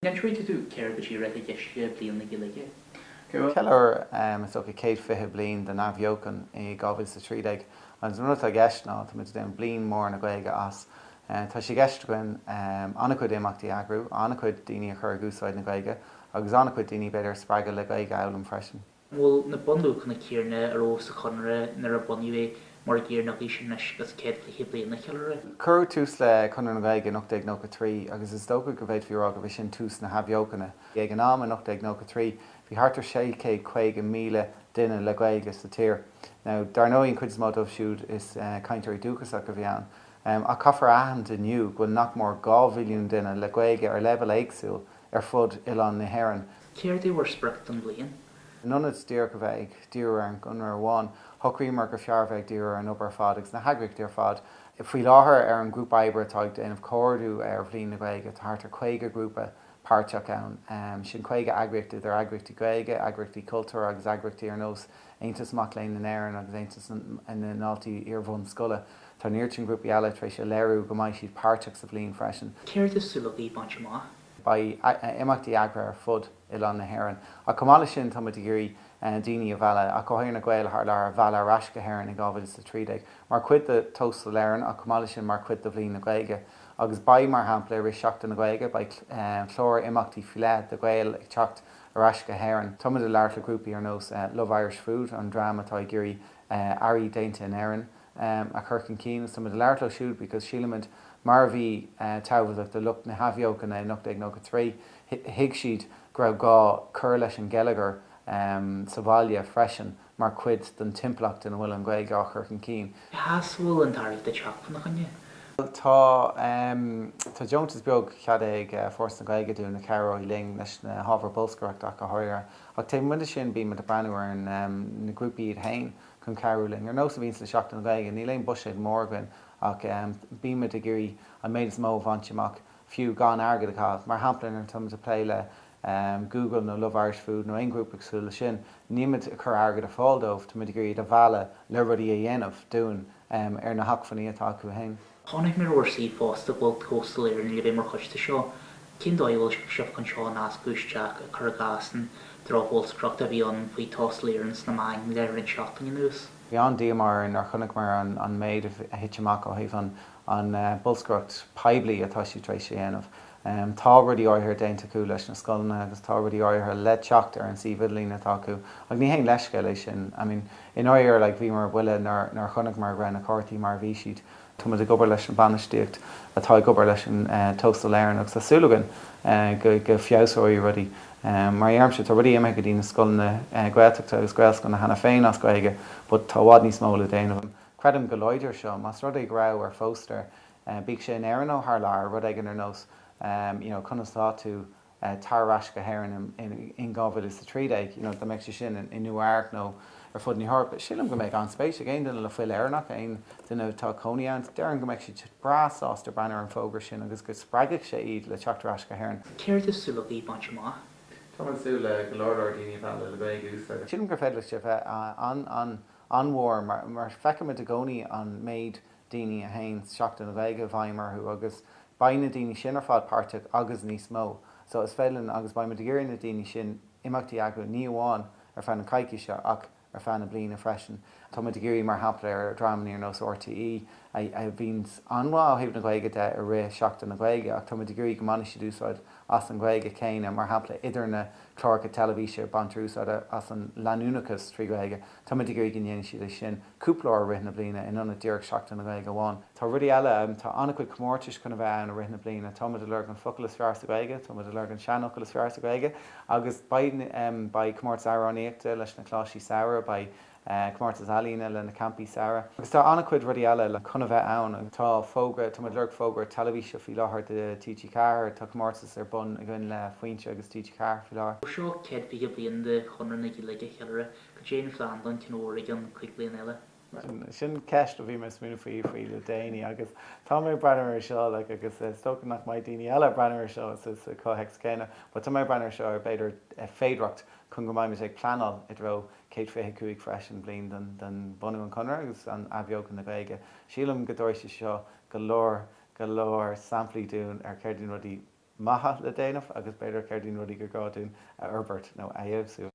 An inseoidh tú céard go díreach atá i gceist le Bliain na Gaeilge? Ceiliúradh, is dócha, 120 bliain den athbheochan i 2013 agus an rud atá i gceist ná táimid ag déanamh bliain mhór na Gaeilge as. Tá sé i gceist againn an-chuid imeachtaí a eagrú, an-chuid daoine a chur ag úsáid na Gaeilge agus an-chuid daoine b'fhéidir a spreagadh le Gaeilge a fhoghlaim freisin. An bhfuil na bunluachanna céanna a raibh sa Chonradh nuair a bunaíodh é mar a gcéanna agaibhse anois agus 120 bliain á cheiliúradh? Cuireadh tús le Conradh na Gaeilge in 1893 agus is dócha go bhféadfaí a rá gurbh é sin tús na hathbheochana. Ag an am in 1893 bhí thart ar 650,000 duine le Gaeilge sa tír. Now, dar ndóigh an chuid is mó dóibh siúd is cainteoirí dúchasacha a bhí ann. Ach caithfear a aithint inniu go bhfuil nach mór 2 mhilliún duine le Gaeilge ar leibhéal éagsúil ar fud oileán na hÉireann. Céard é bhur sprioc don bhliain? In ionad díreach a bheith ag díriú ar an gConradh amháin, shocraíomar gur fearr a bheith ag díriú ar an obair ar fad agus na heagraíochtaí ar fad. Faoi láthair, ar an ngrúpa oibre atá ag déanamh comhordú ar Bhliain na Gaeilge, tá thart ar 50 grúpa páirteach ann. Sin 50 eagraíocht, idir eagraíochtaí Gaeilge, eagraíochtaí cultúir agus eagraíochtaí ar nós Aontas Mac Léinn na hÉireann agus Aontas na nDaltaí Iar-bhunscoile. Tá an oiread sin grúpaí eile tar éis a léiriú go mbeidh siad páirteach sa bhliain freisin. Céard is súil agaibh baint amach? Beidh imeachtaí eagraithe ar fud oileán na hÉireann. Ach chomh maith leis sin, tá muid ag iarraidh daoine a mhealladh, ach go háirithe na Gaeil thar lear, a mhealladh ar ais go hÉirinn in 2013, mar chuid de Tóstal Éireann ach chomh maith leis sin mar chuid de Bhliain na Gaeilge. Agus beidh, mar shampla, i rith Seachtain na Gaeilge, beidh clár imeachtaí faoi leith do Ghaeil ag teacht ar ais go hÉirinn. Tá muid ag labhairt le grúpaí ar nós Love Irish Food, an dream atá ag iarraidh earraí déanta in Éirinn a chur chun cinn agus tá muid ag labhairt leo siúd because sílimid, mar a bhí tábhachtach do lucht na hathbheochana in 1893, thuig siad go raibh gá cur leis an gheilleagar sa bhaile freisin mar chuid den timpeallacht ina bhfuil an Ghaeilge á chur chun cinn. Cá as a bhfuil an t-airgead ag teacht fána choinne? Tá tá deontas beag ceadaithe ag Foras na Gaeilge dúinn a chabhróidh linn leis na hábhair bolscaireachta ach go háirithe. Ach taobh amuigh de sin bímid ag breathnú ar na grúpaí iad féin chun cabhrú linn. Ar nós a bhíonns le Seachtain na Gaeilge, níl aon buiséad mór againn ach bímid ag iarraidh an méid is mó a bhaint amach, fiú gan airgead a chaitheamh. Mar shampla, nuair atáimid ag plé le Google nó Love Irish Food nó aon ghrúpa cosúil leis sin, nílimid ag cur airgead ar fáil dóibh, táimid ag iarraidh iad a mhealladh le rudaí a dhéanamh dúinn ar na hacmhainní atá acu féin. Chonaic mé ar bhur suíomh fosta go bhfuil Tóstal Éireann le bheith mar chuid de seo. Cén dóigh a bhfuil sibh chun seo a nascadh isteach cuir i gcás an drochbholscaireacht a bhí ann faoi Tóstal Éireann sna meáin le roinnt seachtainí anuas? Bhí an-díomá orainn nuair a chonaiceamar an méid a thit amach ó thaobh an bolscaireacht poiblí atá siad tar éis a dhéanamh. Tá rudaí áirithe déanta acu leis na scoileanna agus tá rudaí áirithe le teacht ar an suíomh idirlín atá acu ach ní haon leithscéal é sin. I mean, i ndáiríre, like, bhíomar ar buile nuair a chonaiceamar go raibh na cártaí mar a bhí siad. Tá muid ag obair leis an bhainistíocht atá ag obair leis an Tóstal Éireann agus tá súil againn go feabhsóidh rudaí. Mar a deirimse, tá rudaí imithe go dtí na scoileanna Gaeltachta agus Gaelscoileanna cheana féin as Gaeilge but tá i bhfad níos mó le déanamh. Creidim go láidir seo, más rud é go raibh ar phóstaer, bíodh sé in Éirinn nó thar lear, rud éigin ar nós you know conas atá tú, tar ar ais go hÉirinn in 2013, you know, dá mbeadh sé sin i Nua Eabhrac nó ar fud na hEorpa, sílim go mbeadh an-spéis ag aon duine le fuil Éireannach, aon duine atá ag cónaí ann, déarfainn go mbeadh siad breá sásta breathnú ar an bhfógra sin agus go spreagfadh sé iad le teacht ar ais go hÉirinn. Céard is súil agaibh baint amach? Tá muid ag súil le go leor leor daoine a mhealladh le Gaeilge a úsáid. Sílim gur féidir leis a bheith an-an-an-mhór mar mar feicimid i gcónaí an méid daoine a théann Seachtain na Gaeilge i bhfeidhm orthu agus beidh na daoine sin ar fad páirteach agus níos mó. So is féidir linn agus beidh muid ag iarraidh na daoine sin imeachtaí a eagrú ní amháin ar feadh na coicíse ach ar feadh na bliana freisin. Tá muid ag iarraidh mar shampla ar dhreamanna ar nós RTÉ a bhíonn an-mhaith ó thaobh na Gaeilge de i rith Seachtain na Gaeilge ach tá muid ag iarraidh go mbainfidh siad úsáid as an Ghaeilge céanna mar shampla idir na cláracha teilifíse baintear úsáid as an leanúnachas trí Ghaeilge. Tá muid ag iarraidh go ndéanfaidh siad é sin cúpla uair i rith na bliana in ionad díreach Seachtain na Gaeilge amháin. Tá rudaí eile, tá an-chuid comórtais chun a bheith ann i rith na bliana. Tá muid ag lorg an focal is fearr sa Ghaeilge, tá muid ag lorg an seanfhocal is fearr sa Ghaeilge agus beidh, beidh comórtas amhránaíochta leis na Coláistí Samhraidh, beidh comórtas ealaíne le na campaí samhraidh agus tá an-chuid rudaí eile chun a bheith ann. Tá fógra, tá muid ag lorg fógra teilifíse faoi láthair do TG4, tá comórtas ar bun againn le Foinse agus TG4 faoi láthair. Seo 120 bliain de Chonradh na Gaeilge a cheiliúradh. Cad é an phlean don tionól i gceann 5 bliana eile? Sin ceist a bhí mé ag smaoineamh faoi faoi le déanaí agus tá mé ag breathnú ar seo like agus is dócha nach mbeidh daoine eile ag breathnú ar seo sa sa chomhthéacs céanna but tá mé ag breathnú ar seo ar b'fhéidir féidearthacht chun go mbeimid ag pleanáil i dtreo 125 freisin bliain den den bhunú an Chonradh agus an athbheochan na Gaeilge. Sílim go dtabharfaidh sé seo go leor go leor samplaí dúinn ar céard iad na rudaí. maithe le déanamh agus b'fhéidir céard iad na rudaí gur gá dúinn a fhorbairt nó a fheabhsú.